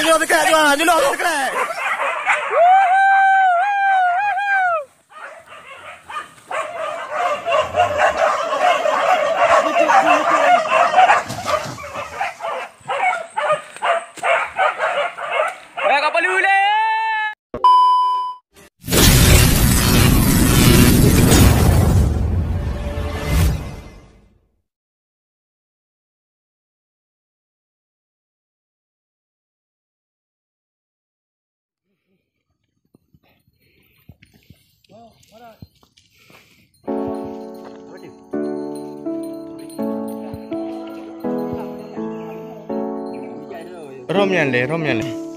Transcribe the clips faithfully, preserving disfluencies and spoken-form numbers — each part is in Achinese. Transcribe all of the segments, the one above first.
Nyuloh sikrek, Tuan. Nyuloh sikrek. Eh, kapal ulèe! Rom nyan lé, rom nyan lé.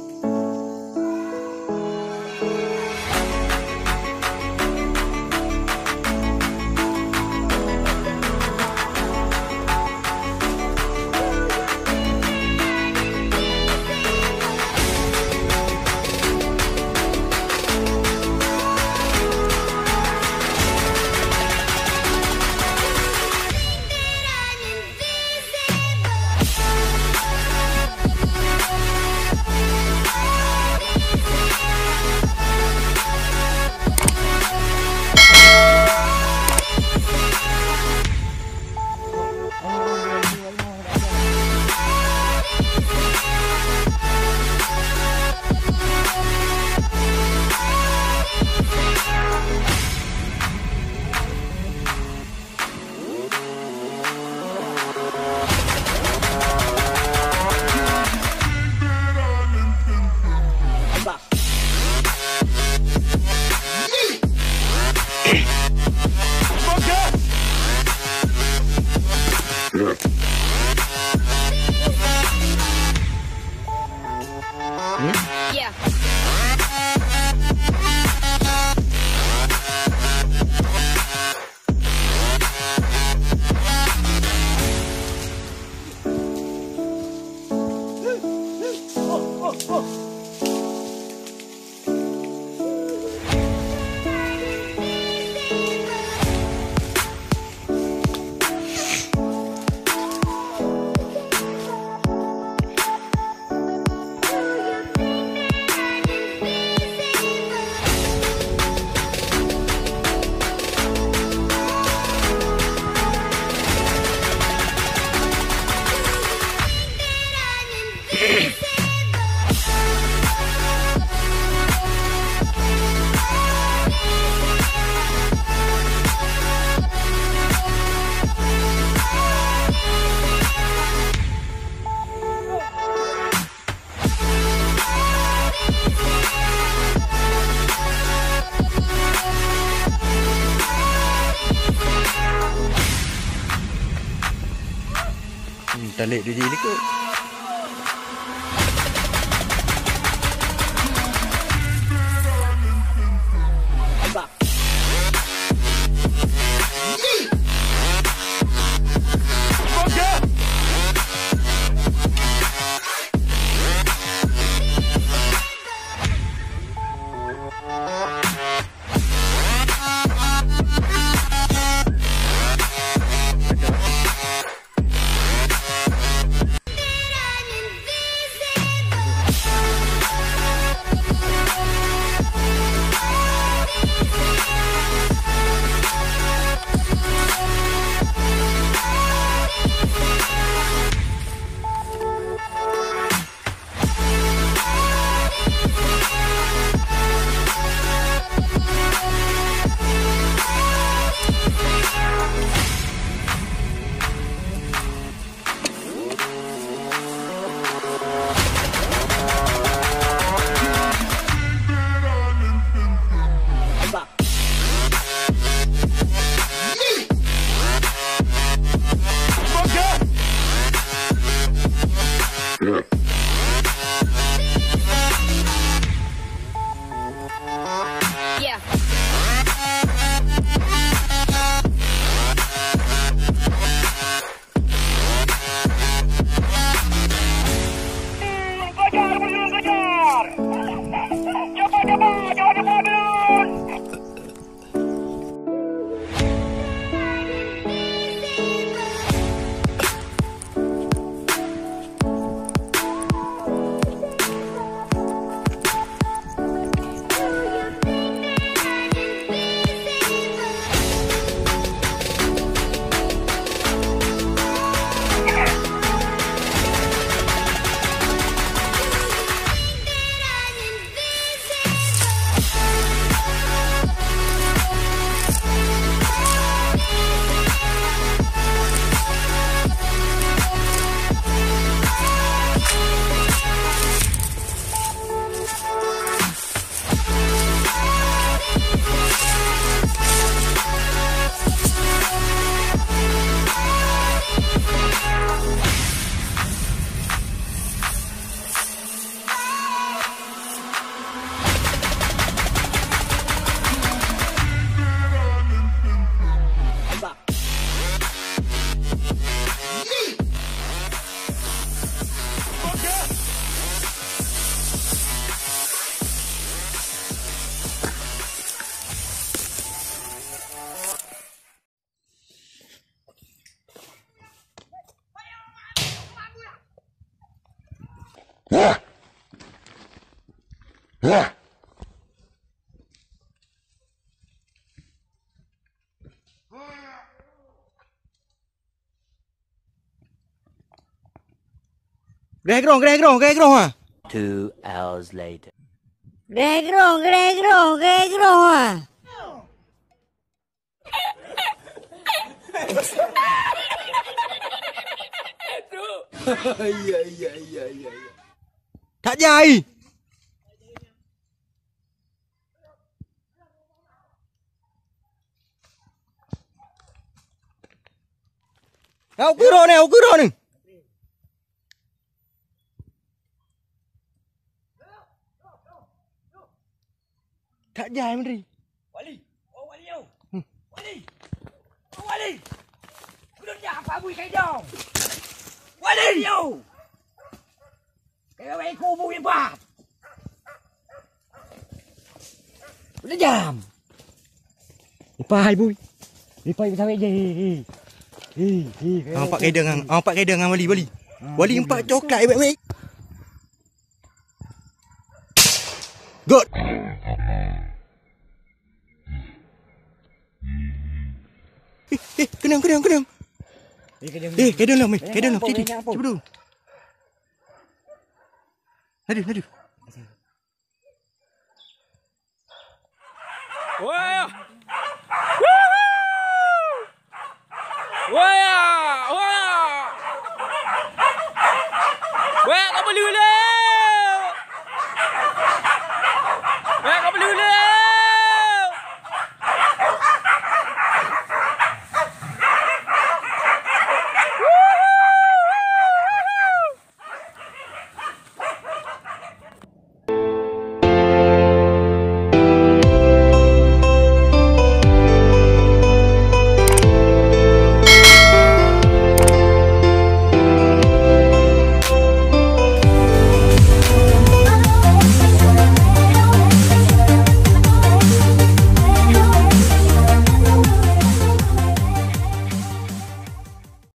Hmm, talek dia jadi likot. Greh grong, greh grong, greh grong ha. Two hours later. Greh grong, greh grong, greh grong ha. Iya, iya, iya, iya, iya. Tak jai. Au kuro ni, au kuro ni. Tak jai menteri. Wali. Oh, Wali, yo. Hmm. Wali. Oh, Wali. Belum dah apa bui kai dong. Wali, yo. Kai wei ku bui bah. Udah jam. Ipai bui. Ipai sawit je. Hi, hi. Hi, hi. Nampak kedeng, nampak kedeng Wali, Wali. Ah, Wali dia empat coklat, eh, wek, wek. Good. Eh, eh, keunong, keunong, keunong. Eh, keunong. Eh, keunong, eh, keunong, keunong, apa, sini. Keunong apa? Cuba dulu. Aduh, aduh. Wah.